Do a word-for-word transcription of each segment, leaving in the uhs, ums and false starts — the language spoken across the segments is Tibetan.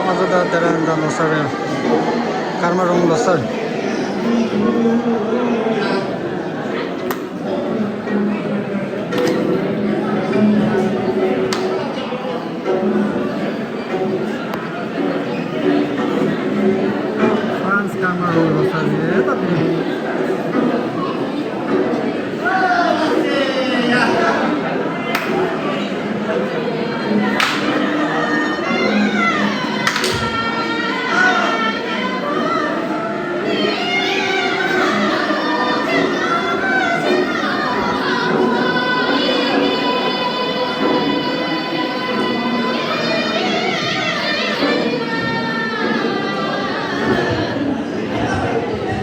ང་ཚོ་ད་དེ་རིང་ད་ལོ་གསར་རེད། ཀརྨ་རོང་ལོ་གསར། France ཀརྨ་རོང་ལོ་གསར་རེད་ད་དེ།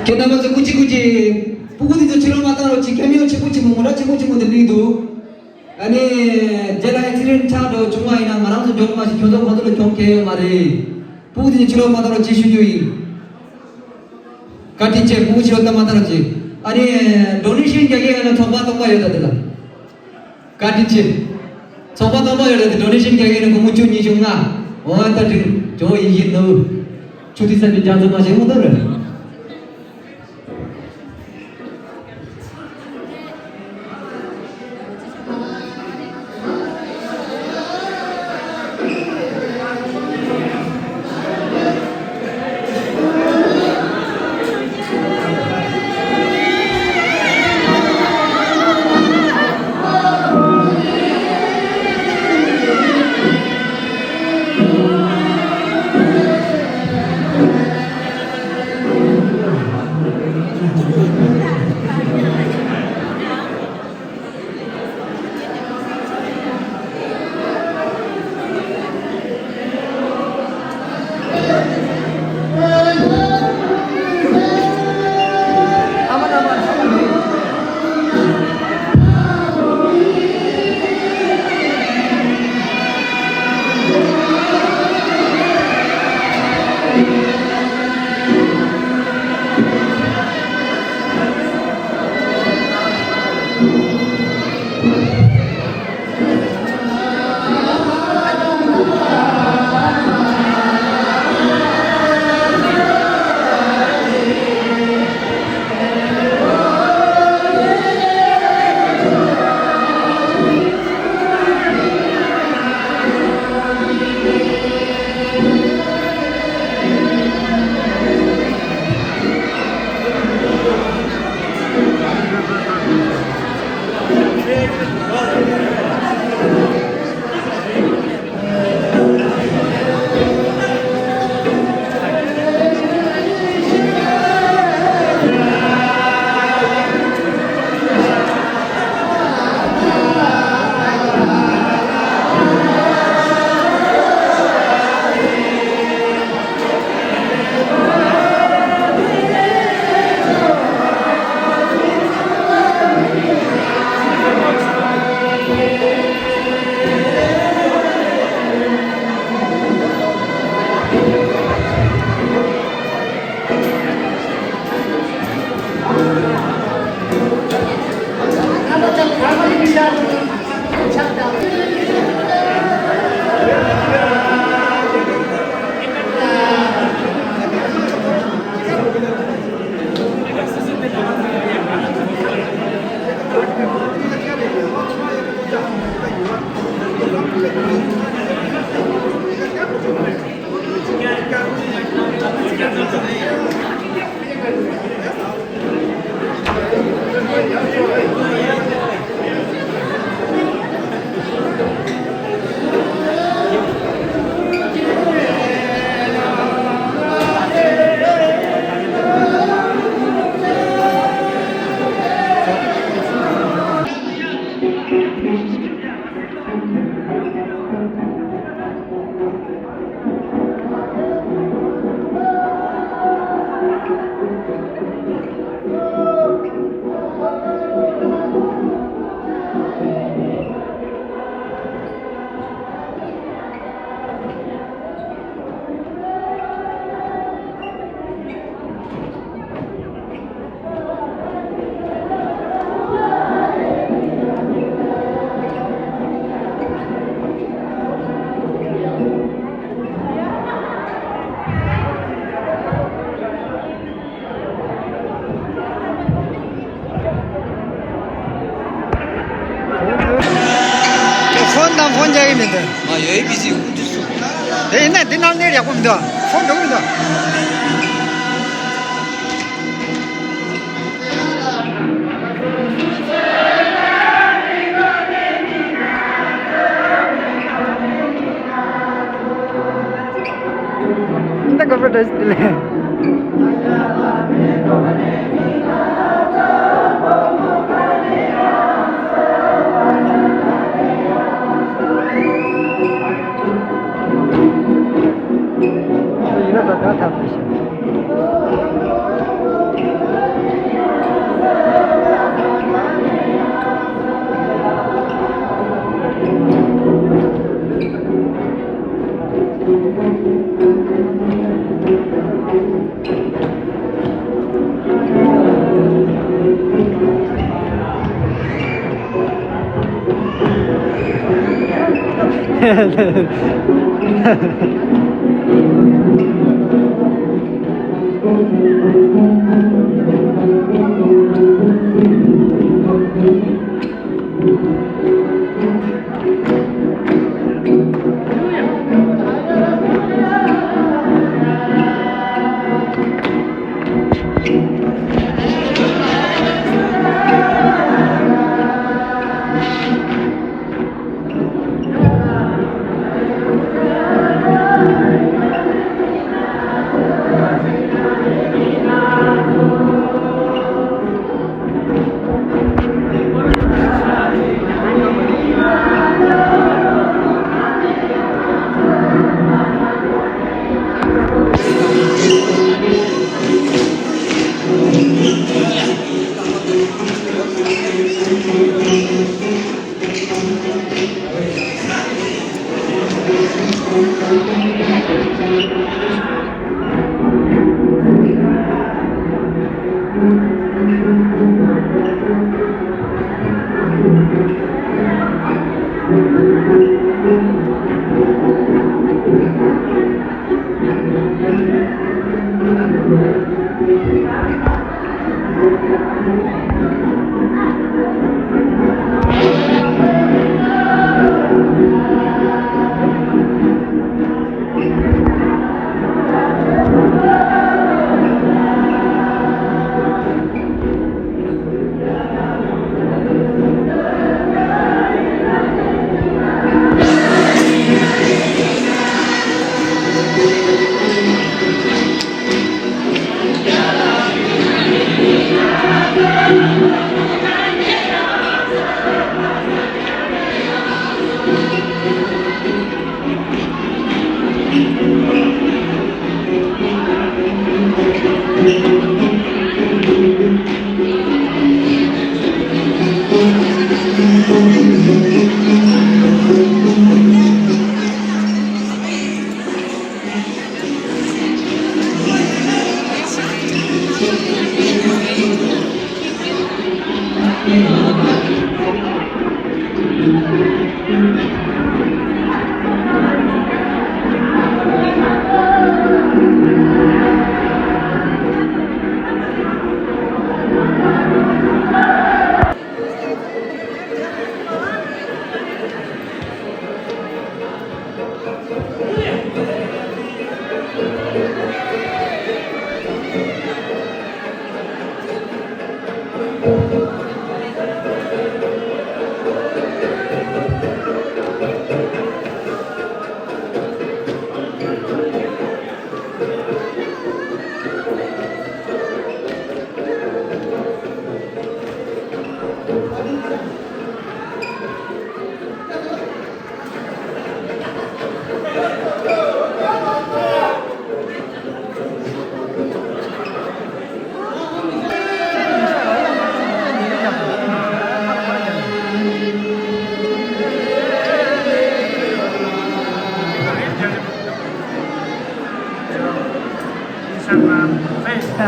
ཁྱེད་རྣམ་པ་ཚོ་སྐུ་མཁྱེན་སྐུ་མཁྱེན། སྤུ་གུ་འདི་ཚོ་ཕྱི་ལོགས་མ་བཏང་རོགས་གྱིས། ཁྱེད་མི་ཡོང་ཆེན་པོ་ཆེན་པོ་མོ་འདྲ་ཆེན་པོ་ཆེན་པོ་འདི་སླེབས་འདུག་ཨ་ནི་རྗེས་ལ་ཨེག་སི་ཌེན་ཊི་ཆགས་འགྲོ་བྱུང་བ་ཡིན་ན་ང་རང་ཚོ་འགྲོ་གི་མ་ཤེས། ཁྱོད་ཚོ་ཁོ་ཚོ་ལ་གྱོང་ཁེལ་ཡོད་མ་རེད། སྤུ་གུ་འདི་ཚོ་ཕྱི་ལོགས་མ་བཏང་རོགས་གྱིས་ཞུ་རྒྱུ་ཡིན། བཀའ་དྲིན་ཆེ། སྤུ་གུ་ཕྱི་ལོགས་ད་མ་བཏང་རོགས་གྱིས། ཨ་ནི་ཌོ་ནེ་ཤན་རྒྱག་མཁན་ཡོད་ན་ཚོགས་པ་སྟོང་པ་ཡོད་ད་འདི་ལ། བཀའ་དྲིན་ཆེ། ཚོགས་པ་སྟོང་པ་ཡོད་རེད་དེ། ཌོ་ནེ་ཤན་རྒྱག་མཁན་ནི་སྒོར་མོ་བཅུ་གཉིས་བཅུ་ལྔ། འོ་ད་དྲིན་ཇོ་ཡིན་ཡིན་ནོ། ཆུ་ཐིགས་ས་ཀྱི་རྒྱ་མཚོ་མ་བྱེད་མོ་ཏོ་རེད། ཕོན་དང་ཕོན་རྒྱག་གི་མི་འདུག་ཨ་ཡོད་པི་སི་ཡོད་འདུག་སུ། དེ་ཡིན་ན་འདི་ནང་གནས་ཡག་པོ་མི་འདུག་ཕོན་འགྲོ་གི་མི་འདུག་ད་ག་པར་འདྲ་ཞིག་དེ་ལས། ཡིན་ན་ད་ད་ཐབས་མི་ཤེས། ང་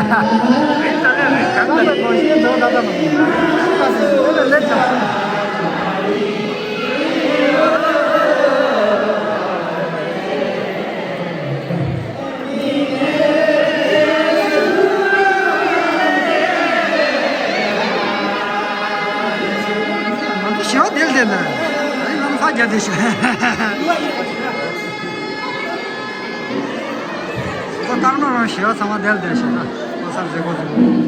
ཚོ་ཞི་བ་དེ་ལ་བསྡད་ན། ཨ་ནི་ལམ་ཁ་རྒྱ་དེ་ཞིག་ཁོ་བཏང་ན་རང་ཞི་བ་ཚང་མ་དེ་ལ་བསྡད་ཞེ་ན། ཁོ་སར་བཟོས་ཁོ་ཚོ།